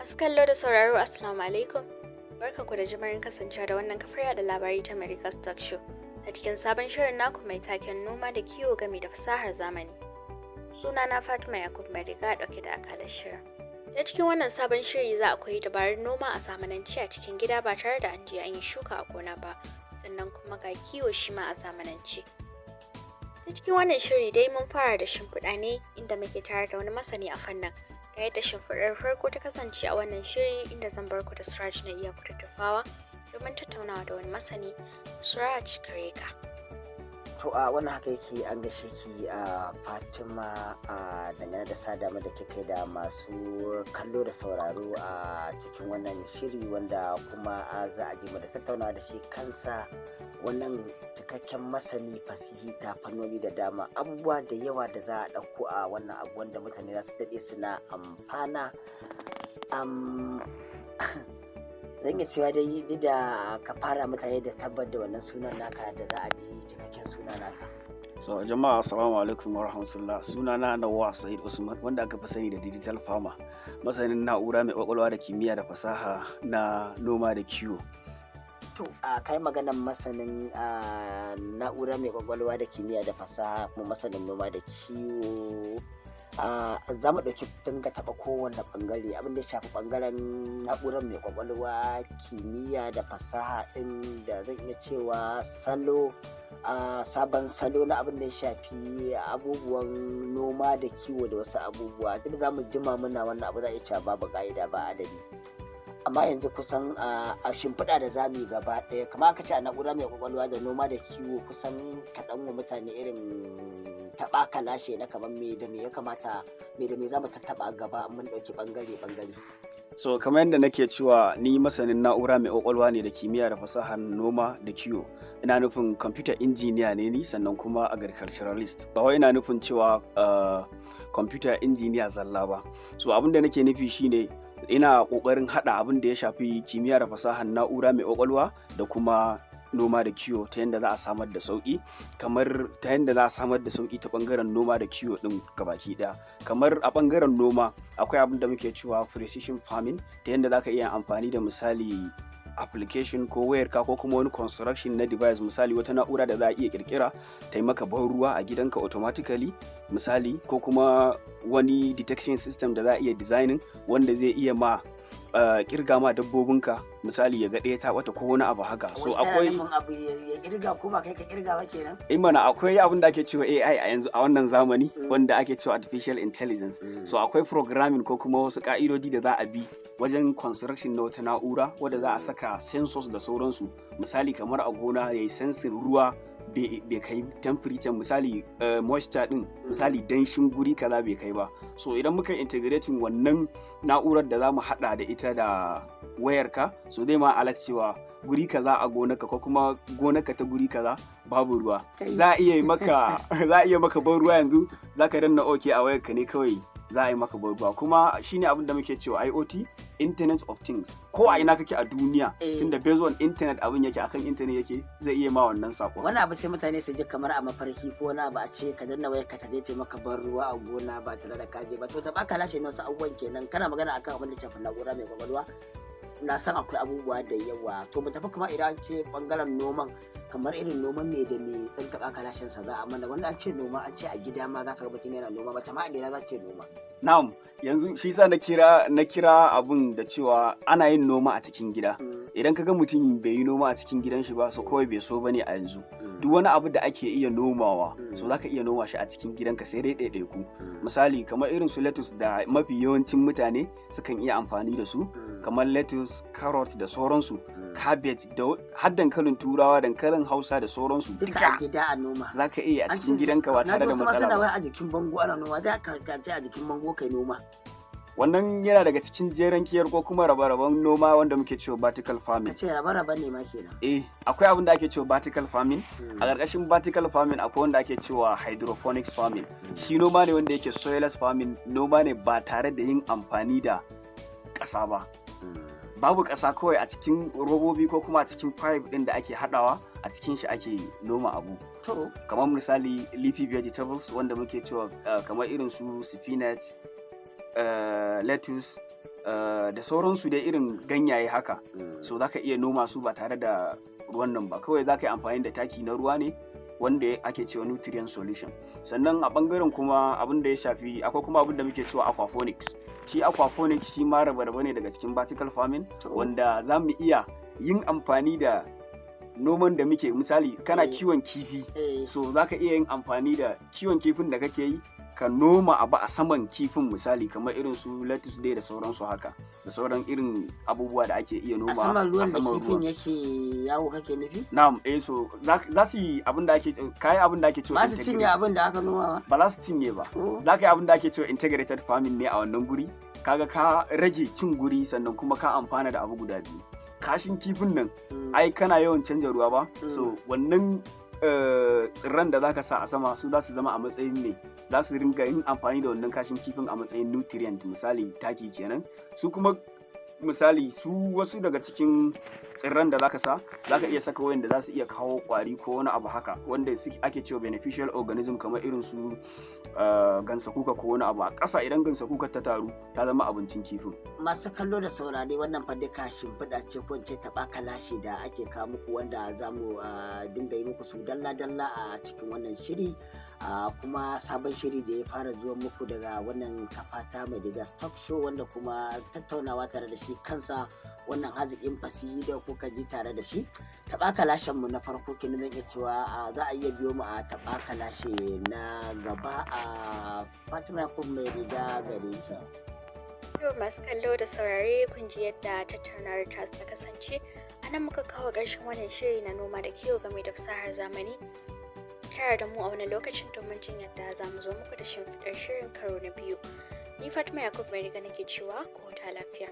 Masu kallo da sauraro, Assalamu alaikum. Barkanku da jimirin kasancewa da wannan kafar yada labarai ta America's Talk Show. A cikin sabon shirin naku mai taken noma da kiwo game da fasahar zamani. Sunana Fatima Yakub Mariga, dauke da akalar shirin. Ta cikin wannan sabon shiri za a koyi dabarun noma a zamanance a cikin gida ba tare da an je an yi shuka a gona ba. Sannan kuma ga kiwo shi ma a zamanance. Ta cikin wannan shiri dai mun fara da shimfiɗa ne, inda muke tare da wani masani a fannin. Ga yadda shimfiɗar farko ta kasance a wannan shiri, inda zan bar ku da Suraj na iya tufawa domin tattaunawa da wani masani. Suraj, gare ka. To, a wannan haka yake. An gaishe ki a Fatima, a dangane da sada da kika da masu kallo da sauraro a cikin wannan shiri, wanda kuma za a ji mu da tattaunawa da shi kansa wannan cikakken masani fasihi ta fannoni da dama, abubuwa da yawa da za a ɗauko a wannan abu wanda mutane za su daɗe suna amfana. Zan iya cewa dai, duk da ka fara mutane da tabbar da wannan sunan naka, da za a ji cikakken suna naka. So jama'a, assalamu alaikum wa rahmatullah. Sunana Nawwa Sa'id Usman, wanda aka fi sani da Digital Farmer, masanin na'ura mai kwakwalwa da kimiyya da fasaha na noma da kiwo. To, a kai maganan masanin na'ura mai kwakwalwa da kimiyya da fasaha, kuma masanin noma da kiwo. Za mu ɗauki dinga taɓa kowane ɓangare, abin da ya shafi ɓangaren na'urar mai kwakwalwa, kimiyya da fasaha ɗin, da zan iya cewa salo, sabon salo na abin da ya shafi abubuwan noma da kiwo da wasu abubuwa. Duk za mu jima muna wannan abu, za a iya cewa babu ƙa'ida ba adadi. Amma yanzu kusan a shimfiɗa da zamu yi gaba ɗaya, kamar aka ce a na'ura mai kwakwalwa da noma da kiwo, kusan kaɗan wa mutane irin taɓa kalashe na kamar me da me ya kamata, me da me za mu tattaɓa gaba mun ɗauki ɓangare ɓangare. So kamar yadda nake cewa, ni masanin na'ura mai kwakwalwa ne da kimiyya da fasahar noma da kiwo. Ina nufin computer engineer ne ni, sannan kuma agriculturalist. Ba wai ina nufin cewa computer engineer zalla ba. So abin da nake nufi shine ina kokarin hada abin da ya shafi kimiyya da fasahar na'ura mai kwakwalwa da kuma noma da kiwo, ta yadda za a samar da sauki, kamar ta yadda za a samar da sauki ta bangaren noma da kiwo din gabaki daya. Kamar a bangaren noma akwai abin da muke cewa precision farming, ta yadda za ka iya amfani da, misali, application ko wayarka ko kuma wani construction na device, misali wata na'ura da za a iya kirkira ta yi maka ban ruwa a gidanka automatically, misali, ko kuma wani detection system da za a iya designing wanda zai iya ma kirga ma dabbobinka, misali ya ga ɗaya ta wata ko wani abu haka. So akwai abu ya kirga ko ba kai ka kirga ba kenan? Eh mana, akwai abin da ake cewa AI a yanzu a wannan zamani, wanda ake cewa artificial intelligence. So akwai programming ko kuma wasu ka'idodi da za a bi wajen construction na wata na'ura wadda za a saka sensors da sauransu, misali kamar a gona ya yi sensing ruwa bai kai temperature, misali moisture din, misali danshin guri kaza bai kai ba. So idan muka integrating wannan na'urar da za mu hada da ita da wayarka, so zai ma alert cewa guri kaza a gonarka ko kuma gonarka ta guri kaza babu ruwa. Za a iya maka ban ruwa. Yanzu za ka danna OK a wayarka ne kawai, za a yi maka ban ruwa. Kuma shine abin da muke cewa IoT, Internet of Things. Ko a ina kake a duniya, tunda based on internet abin yake, akan internet yake, zai iya ma wannan sako. Wani abu sai mutane su ji kamar a mafarki ko wani abu, a ce ka danna wayar ka ta je ta maka ban ruwa a gona ba tare da kaje ba. To, ta baka lashe ne wasu abubuwan kenan. Kana magana akan abin da shafi na'ura mai kwakwalwa, na san akwai abubuwa da yawa. To, mu tafi kamar idan an ce bangaren noman, kamar irin noman me da me ɗan taɓa kalashin sa za a mana? Wanda an ce noma, an ce a gida ma za ka ga mutum yana noma, mace ma a gida za ta noma. Na'am, yanzu shi sa na kira abun da cewa ana yin noma a cikin gida. Idan ka ga mutum bai yi noma a cikin gidan shi ba, so kawai bai so bane a yanzu. Duk wani abu da ake iya nomawa, so zaka iya noma shi a cikin gidanka, sai dai ɗaiɗaiku. Misali kamar irin su lettuce da mafi yawancin mutane sukan iya amfani da su, kamar lettuce, carrot da sauransu, cabbage, da har dankalin Turawa, dankalin Hausa da sauransu. Duka a gida a noma. Zaka iya a cikin gidanka ba tare da matsala ba. Wai a jikin bango ana noma, za ka ce a jikin bango kai noma. Wannan yana daga cikin jeren kiyar ko kuma rabe-raben noma wanda muke cewa vertical farming. Ka ce rabe-rabe ne ma kenan. Eh, akwai abin da ake cewa vertical farming. A ƙarƙashin vertical farming akwai wanda ake cewa hydroponics farming. Shi noma ne wanda yake soilless farming, noma ne ba tare da yin amfani da ƙasa ba. Babu ƙasa, kawai a cikin robobi ko kuma a cikin pipe ɗin da ake haɗawa, a cikin shi ake noma abu. Kamar misali leafy vegetables wanda muke cewa kamar irin su spinach, lettuce, da sauransu dai, irin ganyaye haka. So zaka iya noma su ba tare da ruwan nan ba. Kawai zaka yi amfani da taki na ruwa ne wanda ake cewa nutrient solution. Sannan a bangaren kuma abin da ya shafi, akwai kuma abin da muke cewa aquaponics. Shi aquaponics shi ma rabe-rabe ne daga cikin vertical farming, wanda za mu iya yin amfani da noman da muke, misali kana kiwon kifi, so za ka iya yin amfani da kiwon kifin da kake yi ka noma abu a saman kifin, misali kamar irin su lettuce dai da sauransu haka, da sauran irin abubuwa da ake iya noma. A saman ruwan a da saman kifin ruwan yake yawo kake nufi? Na'am, eh, so za su yi abin da ake kai, abin da ake cewa Ba su cinye abin da aka noma ba? Ba za su cinye ba. Za ka yi abin da ake cewa integrated farming ne a wannan guri. Kaga ka rage cin guri, sannan kuma ka amfana da abu guda biyu. Kashin kifin nan, ai kana yawan canja ruwa ba? So wannan tsirran da zaka sa a sama, su za su zama a matsayin ne, za su ringa yin amfani da wannan kashin kifin a matsayin nutrient, misali taki kenan. Su kuma misali su wasu daga cikin tsirran da zaka sa, zaka iya saka wayanda za su iya kawo kwari ko wani abu haka, wanda ake cewa beneficial organism, kamar irin su gansa kuka ko wani abu a ƙasa. Idan gansa kuka ta taru, ta zama abincin kifin. Masu kallo da saurare, wannan fa duka shimfiɗa ce, ko in ce taɓa kalashi da ake kawo muku, wanda za mu dinga yi muku su dalla-dalla a cikin wannan shiri, kuma sabon shiri da ya fara zuwa muku daga wannan kafa ta Mai Diga Talk Show, wanda kuma tattaunawa tare da shi kansa wannan haziƙin fasihi da kuka ji tare da shi. Taɓa kalashen mu na farko kenan. Zan iya cewa za a iya biyo mu a taɓa kalashe na gaba. A Fatima Yakub Mai Riga, gare ki. To, masu kallo da saurare, kun ji yadda tattaunawar tasu ta kasance. A nan muka kawo ƙarshen wannan shiri na noma da kiwo game da fasahar zamani. Tare da mu a wani lokacin domin jin yadda za mu zo muku da shimfiɗar shirin karo na biyu. Ni Fatima Yakub Mai Riga nake cewa ku huta lafiya.